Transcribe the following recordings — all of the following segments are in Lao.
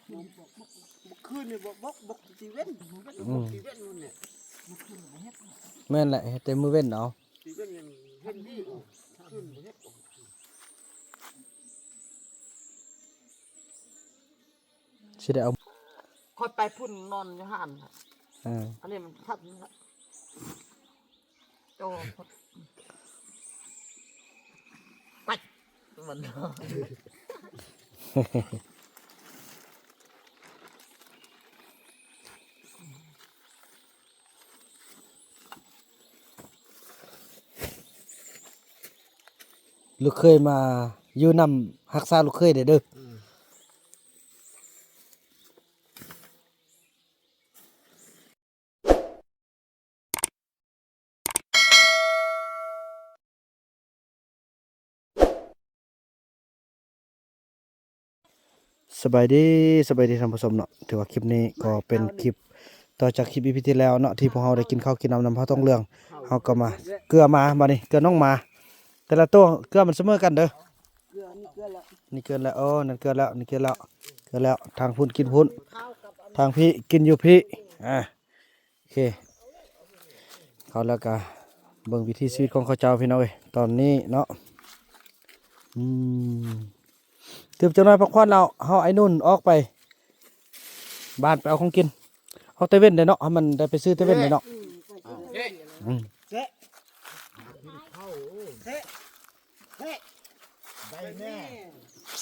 ມື້ຄືນນີ້ບໍ່ ບໍ່ ບໍ່ ຊິເວັ້ນ ເວັນ ອືມ ຊິເວັນມື້ນີ້ ແມ່ນແຫຼະ ເຮັດແຕ່ມື້ເວັນເອົາ ຊິເວັນຍັງເຫັນດີ ຄືນບໍ່ເຮັດ ຊິໄດ້ເອົາ ຂ້ອຍໄປພຸ້ນນອນຢູ່ຫັ້ນ ເອີ ອັນນີ້ມັນພັດ ໂອ້ ໄປ ມັນ ລູກເຂີຍມາຢູ່ນຳ ຮັກສາລູກເຂີຍແດ່ເດີ. ສະບາຍດີ ສະບາຍດີທ່ານຜູ້ຊົມເນາະ ຖືວ່າຄລິບນີ້ກໍເປັນຄລິບຕໍ່ຈາກຄລິບອີພີທີ່ແລ້ວເນາະ ທີ່ພວກເຮົາໄດ້ກິນເຂົ້າກິນນ້ຳນຳພະທອງເຫຼືອງ ເຮົາກໍມາ ເກືອມາ ບາດນີ້ເກືອນ້ອງໝາ ແຕ່ລະໂຕເກືອມັນສະເໝີກັນເດີ ເກືອນີ້ເກືອແລ້ວ ນີ້ເກືອແລ້ວ ໂອ້ ນັ້ນເກືອແລ້ວ ນີ້ເກືອແລ້ວ ເກືອແລ້ວ ທາງພຸ້ນກິນພຸ້ນ ທາງພີ້ກິນຢູ່ພີ້ ອາ ໂອເຄ ເຂົ້າແລ້ວກະເບິ່ງວິຖີຊີວິດຂອງເຂົາເຈົ້າພີ່ນ້ອງເອີຍ ຕອນນີ້ເນາະ ອືມ ຕື່ມຈັກໜ້ອຍພັກຜ່ອນແລ້ວ ເຮົາໄອ້ນຸ່ນອອກໄປບ້ານໄປເອົາຂອງກິນ ອອກແຕ່ເວັນເດ້ເນາະ ໃຫ້ມັນໄດ້ໄປຊື້ແຕ່ເວັນເດ້ເນາະ ອືມ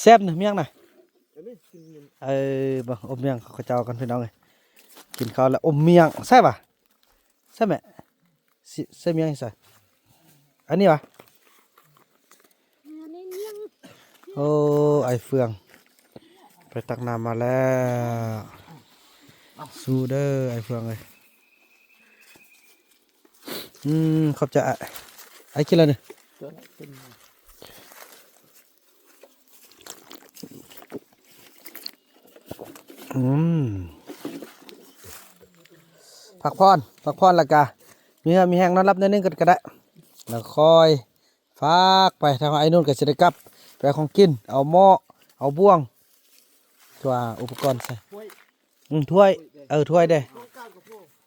ແຊບນະ ມີຫຍັງນະ ເອີ ເບິ່ງອົບໝ້ຽງເຂົາເຈົ້າກັນພີ່ນ້ອງເອີຍ ກິນເຂົ້າແລ້ວອົບໝ້ຽງ ແຊບຫວາ ໃຊ່ແມະ ຊິໃສ່ໝ້ຽງໃສ່ ອັນນີ້ຫວາ ໂອ້ ອ້າຍເຟືອງ ໄປຕັກນ້ຳມາແລ້ວ ສູ້ເດີອ້າຍເຟືອງເອີຍ ອືມ ຂອບໃຈອ້າຍ ອ້າຍກິນແລ້ວນີ້ ອືມ ພັກຜ່ອນ ພັກຜ່ອນແລ້ວກະມີເຫື່ອມີແຮງນອນຫຼັບໜ້ອຍໜຶ່ງກ່ອນກະໄດ້ ແລ້ວຄ່ອຍຟາກໄປ ທາງອ້າຍນຸ່ນກະຊິໄດ້ກັບ ໄປເອົາຂອງກິນ ເອົາໝໍ້ ເອົາບ່ວງ ຕົວອຸປະກອນໃສ່ ອືມ ຖ້ວຍ ເອີ ຖ້ວຍເດ້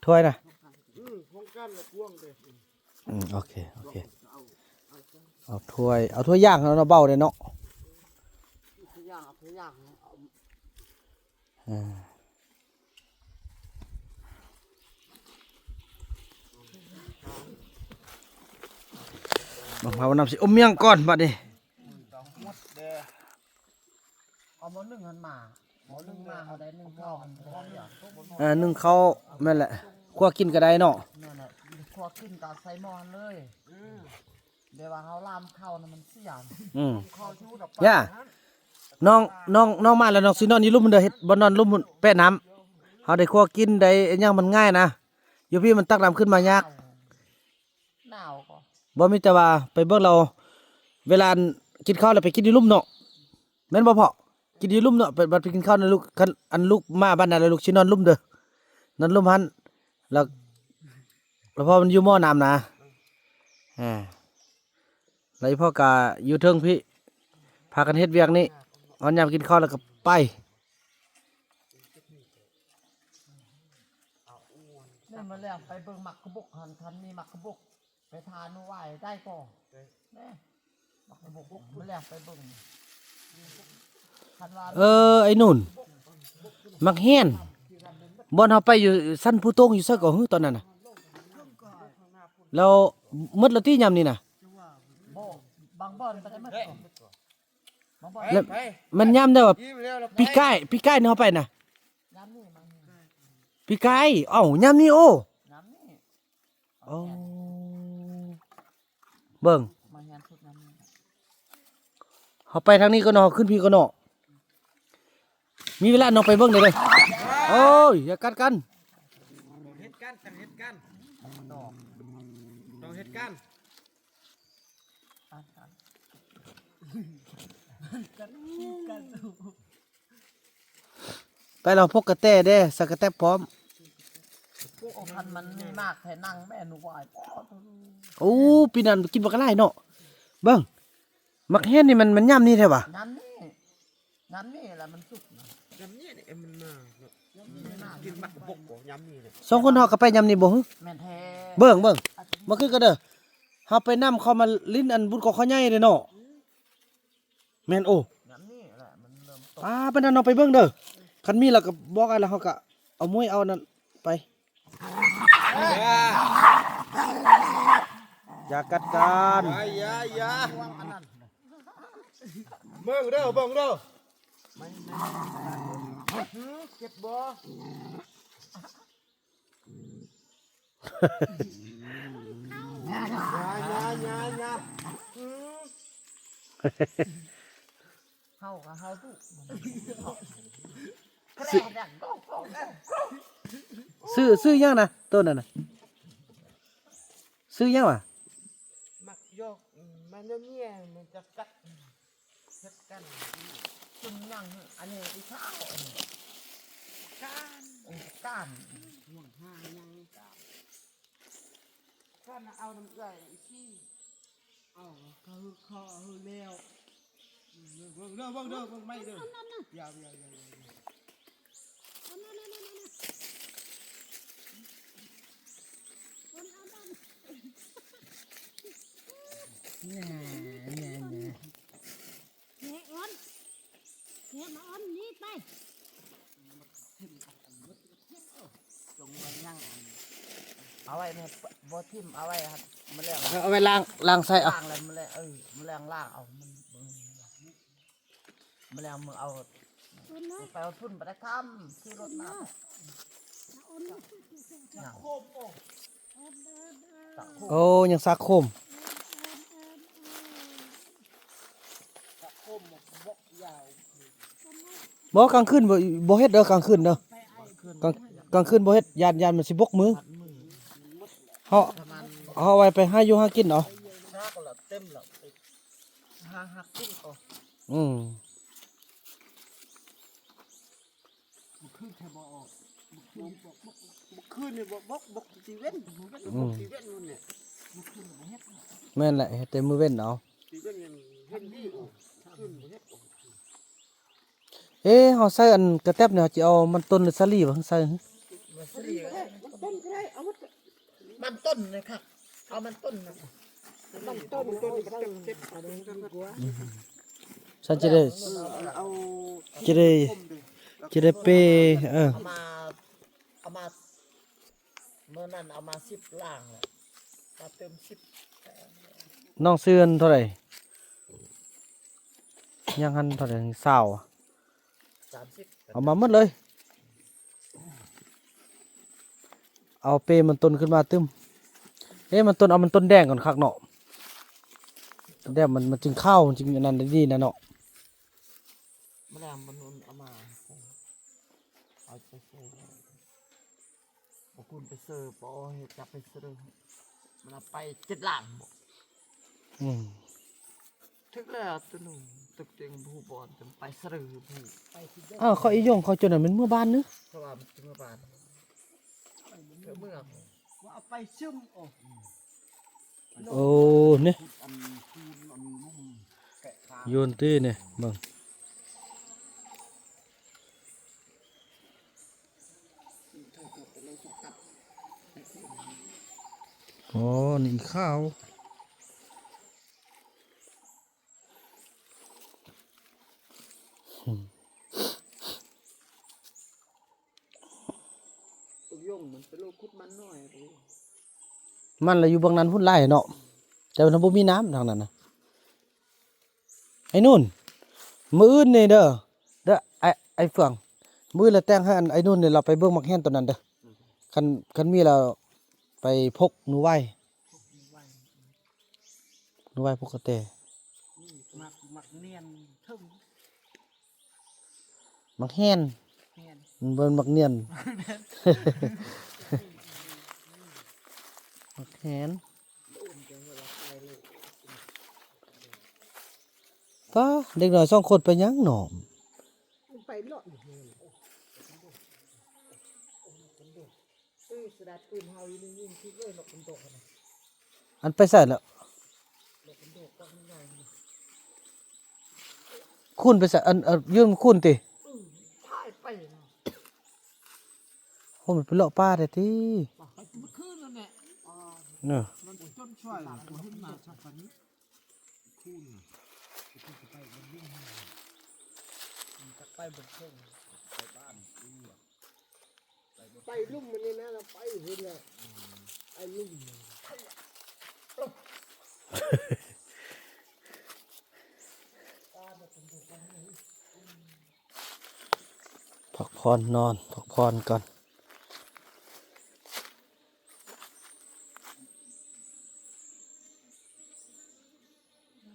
ຖ້ວຍນະ ອືມ ໂອເຄ ໂອເຄ ເອົາຖ້ວຍ ເອົາຖ້ວຍຢ່າງເນາະ ເບົາເດ້ເນາະ ເອົາຖ້ວຍຢ່າງ ເອົາຖ້ວຍຢ່າງ ເອີ ບັກພາວນຳຊິອົບໝ້ຽງກ່ອນບາດນີ້ ເອົາໝໍ້ໜຶ່ງຫັ້ນມາ ໝໍ້ໜຶ່ງມາ ເຮົາໄດ້ໜຶ່ງເຂົ້າ ເອີ ໜຶ່ງເຂົ້າ ແມ່ນແຫຼະ ຄົວກິນກໍໄດ້ເນາະ ແມ່ນແຫຼະ ຄົວກິນກໍໃສ່ໝໍ້ຫັ້ນເລີຍ ແຕ່ວ່າເຮົາລາມເຂົ້ານະມັນເສຍ ອືມ ເຂົ້າຢູ່ດອກ ຢ່າ ນ້ອງ ນ້ອງ ນ້ອງມາແລ້ວ ນ້ອງຊິນອນຢູ່ລຸ່ມເດີ ເຮັດບ່ອນນອນລຸ່ມແປະນ້ຳ ເຮົາໄດ້ຄົວກິນໄດ້ອີຫຍັງມັນງ່າຍນະ ຢູ່ພີ້ມັນຕັກນ້ຳຂຶ້ນມາຍາກ ໜາວກໍ ບໍ່ ມີແຕ່ວ່າໄປເບິ່ງລາວ ເວລາອັນກິນເຂົ້າແລ້ວໄປກິນຢູ່ລຸ່ມເນາະ ແມ່ນບໍ່ພໍ່? ກິນຢູ່ລຸ່ມເນາະ ໄປ ບັດໄປກິນເຂົ້ານະລູກ ຄັນອັນລູກມາບ້ານນະ ແລ້ວລູກຊິນອນລຸ່ມເດີ ນອນລຸ່ມຫັ້ນ ແລ້ວ ແລ້ວເພາະມັນຢູ່ໝໍ້ນ້ຳນະ ອາ ແລ້ວອີ່ພໍ່ກະຢູ່ເທິງພີ້ ພາກັນເຮັດວຽກນີ້ ຮອດຍາມກິນເຂົ້າແລ້ວກໍໄປ ແມ່ນ ມາແລ້ວໄປເບິ່ງໝາກກະບົກຫັ້ນ ຄັນມີໝາກກະບົກ ໄປທາໜູໄຫວ້ໄດ້ບໍ່ ແມ່ ບັກບົກ ມາແລ້ວໄປເບິ່ງ ຄັນວ່າ ເອີ ໄອ້ໜຸ່ນ ໝາກແຮນ ບ່ອນເຮົາໄປຢູ່ຊັ້ນພູຕົງຢູ່ໃສກໍຫື ຕອນນັ້ນນະ ແລ້ວໝົດແລ້ວຕິຍາມນີ້ນະ ບໍ່ ບາງບ່ອນໄປໄດ້ໝົດ ບາງບ່ອນ ແລ້ວມັນຍາມໃດວະ ປີກາຍ ປີກາຍນີ້ເຮົາໄປນະ ຍາມນີ້ ປີກາຍ ເອົ້າ ຍາມນີ້ ໂອ້ ຍາມນີ້ ໂອ້ ເບິ່ງ ມາແຮນສຸດນັ້ນ ເຮົາໄປທາງນີ້ກ່ອນເນາະ ເຮົາຂຶ້ນພີ້ກ່ອນເນາະ ມີເວລານ້ອງໄປເບິ່ງເດີ ໂອ້ຍ ຢ່າກັດກັນ ເຮັດກັນ ຈັ່ງເຮັດກັນ ຕ້ອງເຮັດກັນ ໄປລາວ ພວກກະແຕເດ້ ໃສ່ກະແຕພ້ອມ ໂອ້ ຄັນມັນມີໝາກໃຫ້ນັ່ງແມ່ນຫວາຍ ໂອ້ ປີນັ້ນກິນບັກຫຼາຍເນາະ ເບິ່ງ ໝາກແຮນນີ້ມັນ ມັນຍາມນີ້ແທ້ຫວາ ຍາມນີ້ ຍາມນີ້ລະມັນສຸກນະ ຍາມນີ້ນີ້ມັນມາເນາະ ກິນໝາກກະບົກກໍຍາມນີ້ແຫຼະ ສອງຄົນເຮົາກໍໄປຍາມນີ້ບໍ່ຫື? ແມ່ນແທ້ ເບິ່ງ ເບິ່ງ ມາຄືກັນເດີ ເຮົາໄປນຳເຂົາມາຫຼິ້ນອັນບຸນກອງເຂົາໃຫຍ່ເດ້ເນາະ ອືມ ແມ່ນ ໂອ້ ຍາມນີ້ແຫຼະມັນເລີ່ມຕົກ ອ່າ ປານນັ້ນເນາະ ໄປເບິ່ງເດີ ຄັນມີແລ້ວກໍບອກອ້າຍ ແລ້ວເຮົາກໍເອົາມວຍເອົານັ້ນໄປ ຢ່າກັດກັນ ຢ່າ ຢ່າ ຢ່າ ເບິ່ງເດີ ເບິ່ງເດີ ຫື ເຈັບບໍ່? ຢ່າ ຢ່າ ຢ່າ ຢ່າ ອືມ ເຮົາກໍເຮົາດຸ ຊື່ ຊື່ຫຍັງນະ ໂຕນັ້ນນະ ຊື່ຫຍັງຫວາ? ໝາກຢອກ ມັນເນຍ ມັນຈະກັດ ເຮັດກັນ ຈຸ່ມຫຍັງ ອັນນີ້ອີຂາວ ການ ເອີ ການ ຫ່ວງຫາຫຍັງ ການ ການເອົານຳເອື້ອຍອີກທີ ເອົາ ກະຄືຂໍຄືແລ້ວ ເບິ່ງເດີ ເບິ່ງເດີ ເບິ່ງໄມ້ເດີ ຢ່າ ຢ່າ ຢ່າ ຢ່າ ແນ່ ແນ່ ແນ່ ແນ່ ອອນ ແນ່ ມາອອນ ໜີໄປ ຈົ່ງວ່າຍັງອັນ ເອົາໄວ້ແມ່ ບໍ່ຖິ້ມ ເອົາໄວ້ຫັ້ນ ມື້ແລງ ເອົາໄວ້ລ້າງ ລ້າງໃສ່ ເອົາ ລ້າງແລ້ວມື້ແລງ ເອີ ມື້ແລງລ້າງເອົາ ມັນ ມື້ແລງມຶງເອົາ ໄປເອົາທຶນບໍ່ໄດ້ທຳ ຂີ່ລົດມາ ໂອ້ ຍັງສັກໂຄມ ບໍ່ ກາງຄືນບໍ່ ບໍ່ເຮັດເດີ ກາງຄືນເດີ ກາງ ກາງຄືນບໍ່ເຮັດ ຢ້ານ ຢ້ານມັນຊິບົກມື ເຮົາ ເຮົາເອົາໄວ້ໄປຫາຢູ່ຫາກິນເອົາ ຫາ ຫາກິນເອົາ ອືມ ມື້ຄືນແທ້ບໍ່ອອກ ມື້ຄືນນີ້ບໍ່ ບໍ່ ມື້ຄືນນີ້ບໍ່ ບໍ່ ບໍ່ຊິເວັ້ນ ບໍ່ຊິເວັ້ນມື້ນີ້ ມື້ຄືນບໍ່ເຮັດ ແມ່ນແຫຼະ ເຮັດແຕ່ມື້ເວັ້ນເອົາ ຊິເວັ້ນຍັງເຫັນດີ ຄືນບໍ່ເຮັດ ເອ ເຮົາໃສ່ອັນກະແຕັບນີ້ ເຮົາຊິເອົາມັນຕົ້ນ ຫຼື ສາລີບໍ່ໃສ່ ມັນຕົ້ນກໍໄດ້ ເອົາມັນ ມັນຕົ້ນນະຄັບ ເອົາມັນຕົ້ນນະ ມັນຕົ້ນ ມັນຕົ້ນ ອືມ ຊັ້ນຈະໄດ້ ເອີ ເອົາ ຈະໄດ້ ຈະໄດ້ເປ ເອີ ເອົາມາ ເອົາມາ ມື້ນັ້ນເອົາມາສິບລ້າງແລ້ວ ມາຕື່ມສິບ ນ້ອງຊື້ເທົ່າໃດ? ຍັງຫັ້ນເທົ່າໃດ? ຊາວ ສາມສິບ ເອົາມາໝົດເລີຍ ເອົາເປມັນຕົ້ນຂຶ້ນມາຕື່ມ ເອ ມັນຕົ້ນ ເອົາມັນຕົ້ນແດງກ່ອນຄັກເນາະ ແດງມັນ ມັນຈຶ່ງຂາວ ມັນຈຶ່ງອັນນັ້ນໄດ້ດີນະເນາະ ມາແລ້ວມັນເອົາມາ ເອົາໄປໃສ່ ບໍ່ຄຸນໄປເຊີ ບໍ່ເຮັດຈັບໄປເຊີ ມັນເອົາໄປເຈັດລ້ານບໍ່ ອືມ ຖືກແລ້ວຕົວໜຶ່ງ ຕຶກເຕັງຜູ້ບອນ ໄປເຊີຜູ້ ອ້າວ ເຂົາອີ່ຢອງເຂົາຈົນນັ້ນແມ່ນເມືອບ້ານເນາະ ເພາະວ່າມັນເມືອບ້ານ ເມືອ ວ່າເອົາໄປຊຶມ ໂອ້ ໂອ້ ນີ້ ໂຍນຕິນີ້ ເບິ່ງ ອໍ ນີ້ອີຂາວ ມັນລະຢູ່ເບື້ອງນັ້ນພຸ້ນຫຼາຍເນາະ ແຕ່ວ່າມັນບໍ່ມີນ້ຳທາງນັ້ນນະ ໄອ້ນູນ ມື້ອື່ນນີ້ເດີ ເດີ ໄອ້ ໄອ້ເຟືອງ ມື້ອື່ນລະແຕ່ງໃຫ້ອັນໄອ້ນູນນີ້ລາວໄປເບິ່ງໝາກແຮນຕົວນັ້ນເດີ ຄັນ ຄັນມີລາວໄປພົກໜູໄວ້ ໜູໄວ້ ພົກກະແຕ ໝາກ ໝາກນຽນເຖິງ ໝາກແຮນ ແຮນ ມັນບໍ່ແມ່ນໝາກນຽນ ໝາກແຮນ ປ້າ ເດັກນ້ອຍສອງຄົນໄປຫຍັງໜໍ່ ໄປເລາະ ເອີ ສະດັດປືນເຮົາຢູ່ນີ້ຍິງຖືກເລີຍ ນົກກະໂຕກນະ ອັນໄປໃສລະ? ຄູນໄປໃສ? ອັນ ເອີ ຢູ່ນຳຄູນຕິ? ອື ຖ່າຍ ໂອ້ ມັນໄປເລາະປ່າແທ້ຕິ ມື້ຄືນນັ້ນແຫຼະ ເນາະ ມັນຈົນຊ່ວຍບໍ່ເຫັນມາສັກປານນີ້ ຄູນ ໄປເບິ່ງເທິງ ໄປບ້ານ ໄປລຸ່ມມັນນີ້ນະ ລະໄປພຸ້ນແຫຼະ ໄປລຸ່ມ ພັກຜ່ອນນອນ ພັກຜ່ອນກ່ອນ.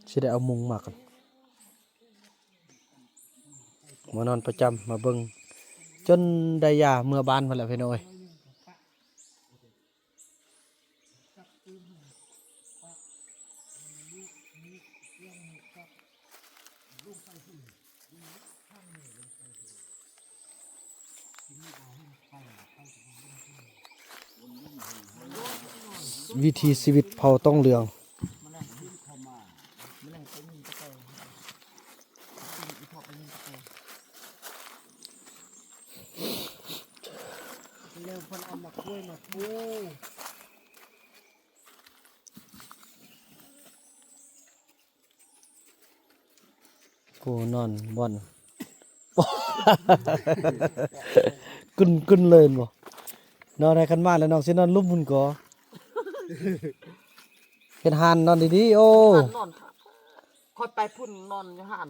ຊິໄດ້ເອົາມຸງມາກ່ອນ ມານອນປະຈຳ ມາເບິ່ງ ຈົນໄດ້ຢາເມືອບ້ານພຸ້ນແຫຼະພີ່ນ້ອງເອີຍ. ວິຖີຊີວິດເຜົ່າຕ້ອງເຫຼືອງ. ແລ້ວເພິ່ນເອົາມາກ້ວຍມາປູ. ໂອ້ ນອນບ່ອນ ກຶນ ກຶນເລີຍແມ່ນບໍ່? ນອນໃຫ້ຄັນມາແລ້ວ ນ້ອງຊິນອນລຸ່ມພຸ້ນກໍ ເຮັດຮ້ານນອນດີໆ ໂອ້ ນອນ ຂ້ອຍໄປພຸ້ນນອນຢູ່ຮ້ານ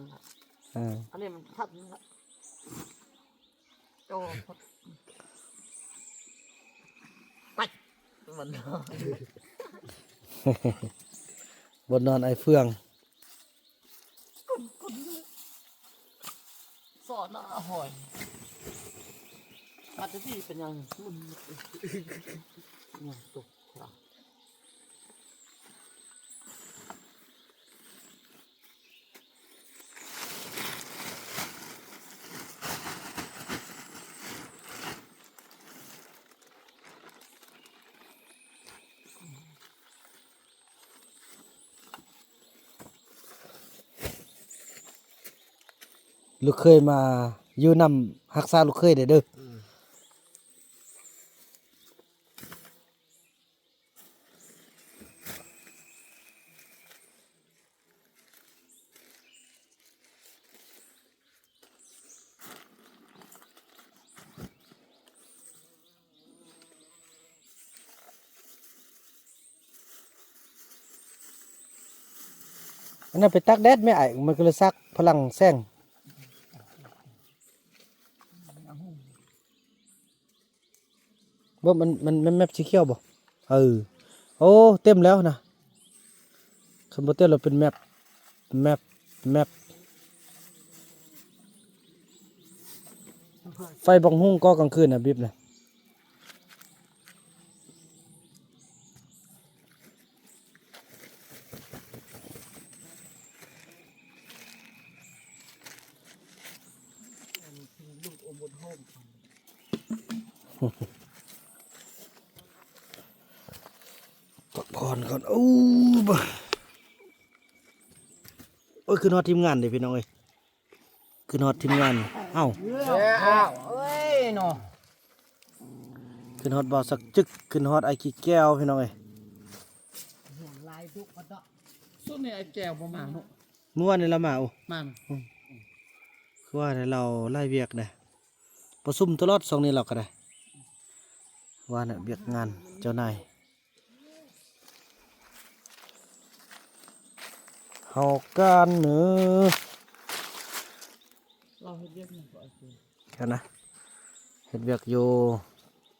ເອີ ອັນນີ້ມັນພັດ ໂອ້ ໄປ ມັນ ບ່ອນນອນອ້າຍເຟືອງ ກຸນ ກຸນ ສອນອາຫອຍ ອາດຈະດີເປັນຫຍັງ ມັນ ຫຍັງຕົກ ລູກເຂີຍມາຢູ່ນຳ ຮັກສາລູກເຂີຍແດ່ເດີ. ອັນນັ້ນໄປຕາກແດດແມ່ອ້າຍ ມັນກໍເລີຍສັກພະລັງແສງ. ບໍ່ ມັນ ມັນ ມັນແມັບສີຂຽວບໍ່? ເອີ ໂອ້ ເຕັມແລ້ວນະ ຄັນບໍ່ເຕັມແລ້ວເປັນແມັບ ແມັບ ແມັບ ໄຟບັກຫຸ່ງກໍກາງຄືນນະ ບິບນະ. ພັກຜ່ອນກ່ອນ ໂອ້ ບາ ໂອ້ຍ ຄືຮອດທີມງານເດ້ພີ່ນ້ອງເອີຍ. ຂຶ້ນຮອດທີມງານເຮົາ ເອີຍເນາະ ຂຶ້ນຮອດບ່າວສັກຈຶກ ຂຶ້ນຮອດອ້າຍຂີ້ແກ້ວ ພີ່ນ້ອງເອີຍ. ສຸດນີ້ອ້າຍແກ້ວບໍ່ມາເນາະ ມື້ວານນີ້ລາວມາ ໂອ້ ມາ ອືມ ຄືວ່າແຫຼະ ລາວຫຼາຍວຽກເດ້ ປະຊຸມຕະຫຼອດຊ່ວງນີ້ລາວກໍໄດ້ ວ່ານະ ວຽກງານເຈົ້ານາຍ. ເຮົາການເນີ ລາວເຮັດວຽກຫຍັງກໍ ຫັ້ນນະ ເຮັດວຽກຢູ່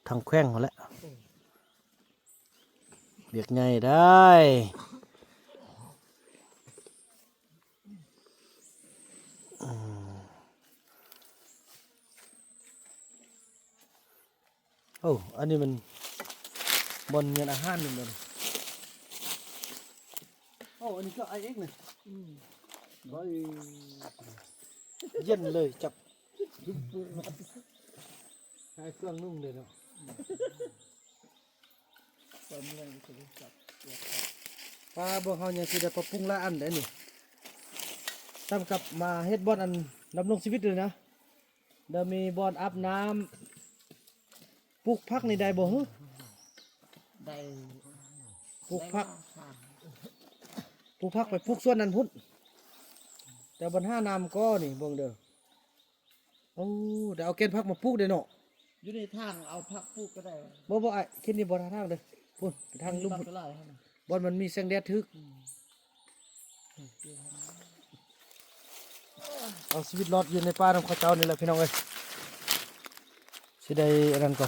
ທາງແຂວງຫັ້ນແຫຼະ ວຽກໃຫຍ່ໄດ໋. ອືມ ໂອ້ ອັນນີ້ມັນບ່ອນເຮືອນອາຫານແມ່ນບໍ່ນີ້? ໂອ້ ອັນນີ້ກໍໄອເອັກນະ ອືມ ເຢັນເລີຍ ຈັບ ໃຫ້ເຄື່ອງນຸ່ງເລີຍເນາະ. ຕອນແລງກໍໄດ້ຈັບ ວ່າພວກເຮົາຍັງຊິໄດ້ປັບປຸງຫຼາຍອັນເດ້ນີ້ ສ່ຳກັບມາເຮັດບ່ອນອັນດຳລົງຊີວິດເລີຍນະ. ແລ້ວມີບ່ອນອາບນ້ຳ. ປູກຜັກນີ້ໄດ້ບໍ່ຫື? ໄດ້ ປູກຜັກ ໄດ້ວ່າ ປູກຜັກໄປປູກສວນນັ້ນພຸ້ນ. ແຕ່ບັນຫານ້ຳກໍນີ້ເບິ່ງເດີ. ໂອ້ ໄດ້ເອົາແກ່ນຜັກມາປູກເດ້ເນາະ. ຢູ່ໃນທາງເອົາຜັກປູກກໍໄດ້. ບໍ່ ບໍ່ ອ້າຍ ຄິດນີ້ບໍ່ທາງເດີ. ພຸ້ນ ໄປທາງລຸ່ມພຸ້ນ ບໍ່ອນມັນມີແສງແດດຖືກ. ອືມ ເອົາຊີວິດລອດຢູ່ໃນປ່ານຳເຂົາເຈົ້ານີ້ແຫຼະພີ່ນ້ອງເອີຍ. ຊິໄດ້ອັນນັ້ນກໍ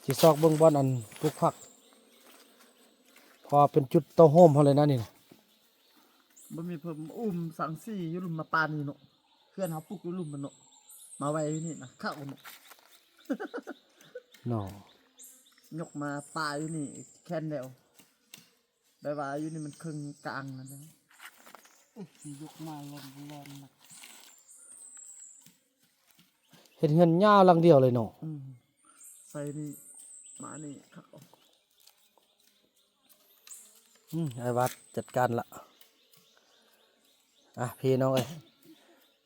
ຊິຊອກເບິ່ງບ່ອນອັນປູກຜັກ ເພາະວ່າເປັນຈຸດເຕົ້າໂຮມເຮົາເລີຍນະນີ້ນະ. ບໍ່ມີເພິ່ນອຸ້ມສັງສີຢູ່ລຸ່ມມາປານນີ້ເນາະ. ເຮືອນເຮົາປຸກຢູ່ລຸ່ມມັນເນາະ ມາໄວ້ຢູ່ນີ້ນະ ເຂົ້າເນາະ ເນາະ ຍົກມາປາຢູ່ນີ້ແຄນແລ້ວ ແບບວ່າຢູ່ນີ້ມັນເຄິ່ງກາງນັ້ນແຫຼະ. ໂອ້ຍ ຍົກມາລອນໆນະ ເຮັດເຮືອນຍາວຫຼັງດຽວເລີຍເນາະ. ອືມ ໃສ່ນີ້ມານີ້ຄັກ. ອືມ ອ້າຍວາດຈັດການລະ. ອ່ະ ພີ່ນ້ອງເອີຍ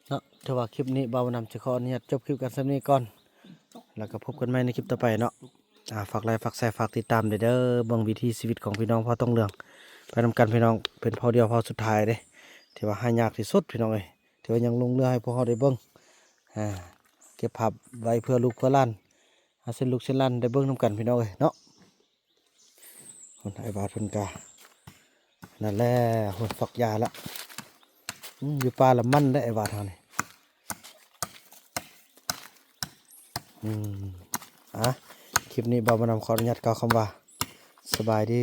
ເນາະ ຖືວ່າຄລິບນີ້ບ່າວບຸນນຳຈະຂໍອະນຸຍາດຈົບຄລິບກັນສ່ຳນີ້ກ່ອນ ແລ້ວກໍພົບກັນໃໝ່ໃນຄລິບຕໍ່ໄປເນາະ. ອ່າ ຝາກໄລ ຝາກແຊ ຝາກຕິດຕາມແດ່ເດີ ເບິ່ງວິຖີຊີວິດຂອງພີ່ນ້ອງເຜົ່າຕົງເຫຼືອງໄປນຳກັນພີ່ນ້ອງ. ເປັນເຜົ່າດຽວເຜົ່າສຸດທ້າຍເດ້ ທີ່ວ່າຫາຍາກທີ່ສຸດພີ່ນ້ອງເອີຍ ທີ່ວ່າຍັງຫຼົງເຫຼືອໃຫ້ພວກເຮົາໄດ້ເບິ່ງ ອ່າ ເກັບພາບໄວ້ເພື່ອລູກເພື່ອຫຼານ ໃຫ້ເຊັ່ນລູກເຊັ່ນຫຼານໄດ້ເບິ່ງນຳກັນພີ່ນ້ອງເອີຍເນາະ. ພຸ້ນ ອ້າຍບາດເພິ່ນກະນັ້ນແຫຼະ ພຸ້ນ ຝັກຢາລະ. ອືມ ຢູ່ປ່າລະມັນເດ້ອ້າຍບາດເຮົານີ້. ອືມ ອ່ະ ຄລິບນີ້ບ່າວບຸນນຳຂໍອະນຸຍາດກ່າວຄຳວ່າ ສະບາຍດີ.